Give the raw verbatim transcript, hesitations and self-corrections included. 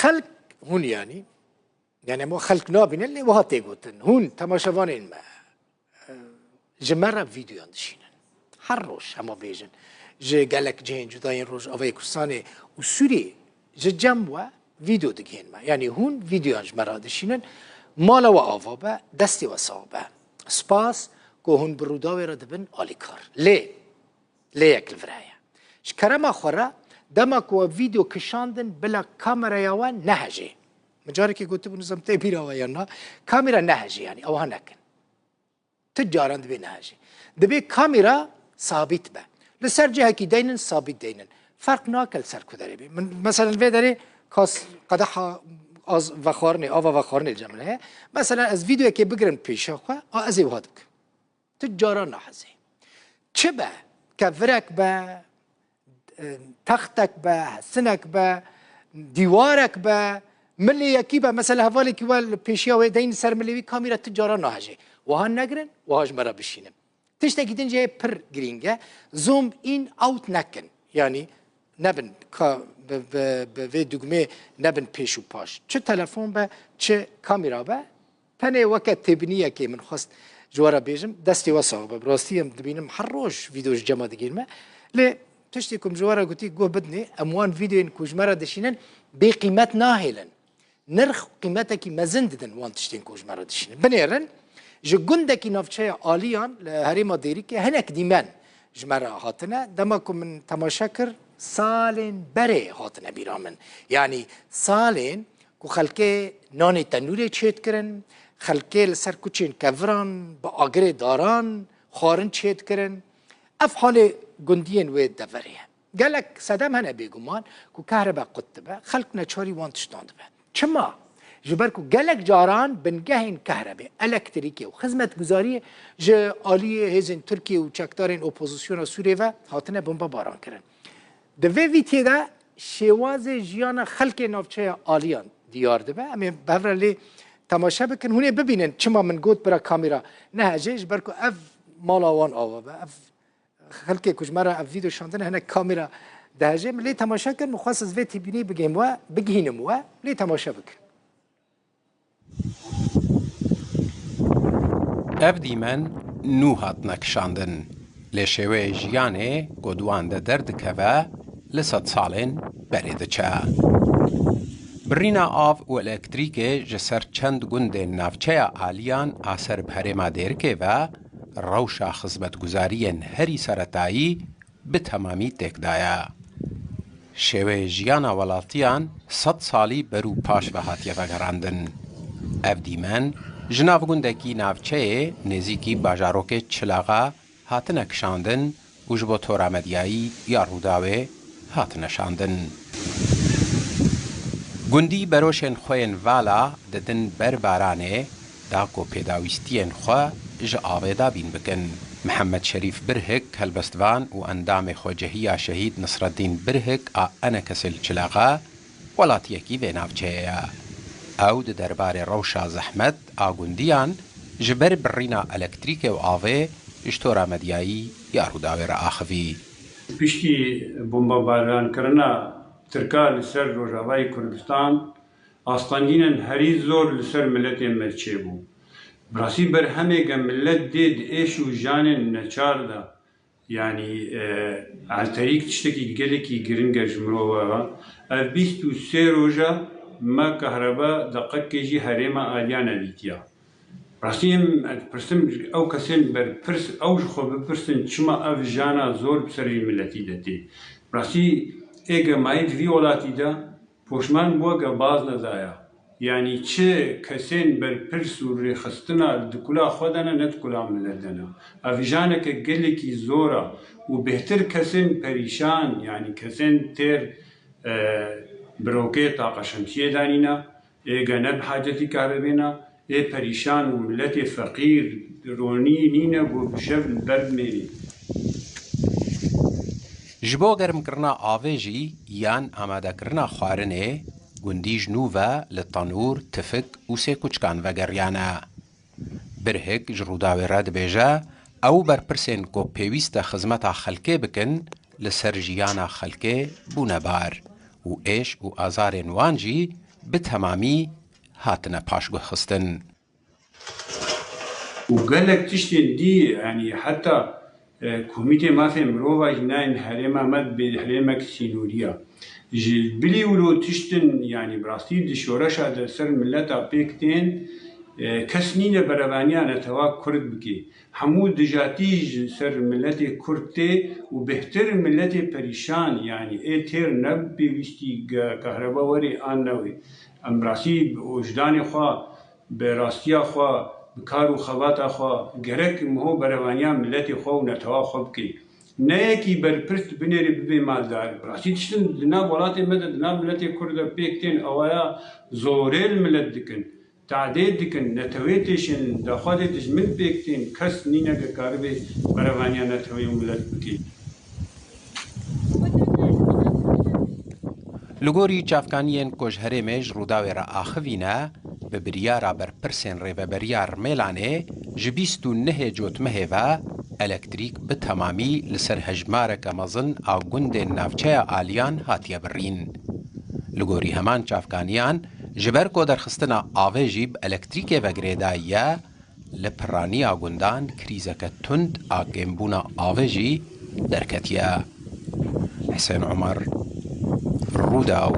Xelk hûn yanî, yani em xelk nabînin lê wiha tê gotin. Hûn temaşevanên me, e, ji me re vîdeoyan dişînin. Her roj hema bêjin. Ji gelek cihên cuda yên Rojavayê Kurdistanê û Sûriyê ji cem we vîdeo digihên me. Yani hûn vîdeoyan ji me re dişînin. Mala we ava be, destê we sax be. Spas ku hûn bi Rûdawê re dibin alîkar. Lê, lê yek li vir heye. Ji kerema xwe re dema ku we vîdeo kişandin bila kameraya we nehejê. Min carekê gotibû, nizam tê bîra we yan na. Kamera nehejê yani, ew ha nekin. Tu caran dibê nehejê. Dibê kamera sabît be. Li ser cihekî deynin, sabît deynin. Ferq nake li ser ku derê bê. Min, meselen vê derê kas qedeha az vexwarinê, ava vexwarinê li cem min heye. Meselen ez vîdeoyekê bigirim pêşiya xwe, a ez ê wiha dikim. Tu cara nahezê. Çi be? Kevirek be, e, textek be, hesinek be, dîwarek be, milê yekî be, mesela hevalekî we li pêşiya wê deynin ser milê wî, kamîra tu cara nahejê. Wiha negirin, wiha ji me re bişînin. Tiştekî din jî heye pir girîng e. Zoom in out nekin. Yanî nebin ka bi, bi, bi vê dugmê nebin pêş û paş. Çi telefon be, çi kamîra be, tenê weke têbiniyekê min xwest ji we re bêjim, destê we sax be. Bi rastî em dibînim her roj vîdeo ji cema digihînme. Lê tiştê ku min ji we re gotî, guh bidinê, em wan vîdeoyên ku ji me re dişînin bê qîmet nahêlin. Nirx û qîmetekî mezin didin wan tiştên ku ji me re dişînin. Binêrin, ji gundekî navçeya Aliyan li herêma Dêrikê hinek dîmen ji me re hatine. Dema ku min temaşe kir, salên berê hatine bîra min. Yanî salên ku xelkê nanê tenûrê çêdikirin, xelkê li ser kuçên keviran, bi agirê daran xwarin çêdikirin. Ev halê gundiyên wê deverê ye. Gelek sedem hene bêguman ku kehrebe qut dibe, xelk neçarî wan tiştan dibe. Çima? Ji ber ku gelek caran bingehên kehrebê, elektrîkê û xizmetguzariyê ji aliyê hêzên Tirkiyê û çekdarên opozisyona Sûriyê ve hatine bombebaran kirin. Di vê vîtiyê de şêwazê jiyana xelkê navçeya Aliyan diyar dibe. Em ê bi hev re lê temaşe bikin. Hûn ê bibînin çima min got bira kamîra nehejê, ji ber ku ev mala wan ava be. Ev xelkê ku ji me re ev vîdeo şandine hinek kamîra dihejê. Min lê temaşe kir, min xwest ez vê têbînî bigihînim we, bigihînim we. Lê temaşe bikin. Ev dîmen nû hatine kişandin, lê şêweyê jiyanê ku di wan de derdikeve, li sedsalên berê diçe. Birîna av û elektrîkê ji ser çend gundên navçeya Aliyan a ser bi herêma Dêrikê ve, rewşa xizmetguzariyên herî seretayî bi temamî têk daye. Şêweyê jiyana welatiyan sed salî ber û paş ve hatiye vegerandin. Ev dîmen ji nav gundekî navçeyê nêzîkî bajarokê Çilaxa hatine kişandin û ji bo tora medyayî ya Rûdawê hatine şandin. Gundî beroşên xwe yên vala didin ber baranê, da ku pêdawîstiyên xwe ji avê dabîn bikin. Mihemed Şerîf Birhik, helbestvan û endamê Xwecehiya Şehîd Nisreddîn Birhik a Enekesê li Çilaxa, welatiyekî vê navçeyê ye. Ew di derbarê rewşa zehmet a gundiyan ji ber birîna elektrîkê û avê ji tora medyayî ya Rûdawê re axivî. Piştî bombebaran kirina Tirka li ser Rojavayê Kurdistan, astengînên herî zor li ser miletê me çêbû. Bi rastî berhemêke milet dê di êş û janên neçar de, yanî, e, elterîk tiştekî gelekî giring e ji mirova ve. Ev bîst û sê roja me kehrebe deqekê jî herêma Aliyan nedîtiya. Rastî em, ez dipirsim, ew kesên berpirs, ew ji xwe bipirsin, çima ev jana zor bi ser vî miletî de tê? Rastî ê gemayî di vî welatî de poşman bû, ge baz nedaya. Yanî çi kesên berpirs û rêxistina di kula xwe de ne, ne di kula milet de ne. Ev janeke gelekî zor e û bêhtir kesên perîşan, yanî kesên têr, e, birokê taqa şemsiyê danîne, ê gene bi hacetî karebê ne, ê perîşan û miletê feqîr ronî nîne ku bi şev li ber bimênî. Ji bo germkirina avê jî yan amadekirina xwarinê, gundî ji nû ve li tenûr, tifik û sêkuçkan vegeriyane. Birhik ji Rûdawê re dibêje, ew berpirsên ku pêwîst e xizmeta xelkê bikin, li ser jiyana xelkê bûne bar û êş û azarên wan jî bi temamî hatine paşguhxistin. û gelek tiştên dî, yanî heta e, Komîtê Mafê Mirova jî nayên herêma me dibê herêmek sînorî ya. Ji bilî wilo tiştin, yanî bi rastî di şoreşa de ser mileta pêk tên, e, kes nîne berevaniya netewa Kurd bikê. Hemû dijatî ji ser miletê Kurd tê û bêhtir miletê perîşan, yanî ê têr ne bi pêwîstî ge-, kahreba werê an newê. Em bi rastî bi wijdanê xwe, bi rastiya xwe, bi kar û xebata xwe gerek miho berevaniya miletê xwe û netewa xwe bikê. Ne yekî berpirs binêrê bibê maldar. Bi rastî tiştin di nav welatê me de, di nav miletê Kurd de pêk tên, awaya zorê li milet dikin, tadê dikin, netewê têşînin, daxwazê dijmin pêk tên, kes nîne ke karibê berevaniya netewê û milet bikê. Li gorî çavkaniyên ku ji herêmê ji Rûdawê re axivîne, bi biryara berpirsên Rêveberiya Rmêlanê ji bîst û nehê Cotmehê ve elektrîk bi temamî li ser hejmareke mezin a gundên navçeya Aliyan hatiye birîn. Li gorî heman çavkaniyan, ji ber ku derxistina avê jî bi elektrîkê ve girêdayî ye, li piraniya gundan krîzeke tund a kêmbûna avê jî derketiye. Hesên Omer, Rûdaw.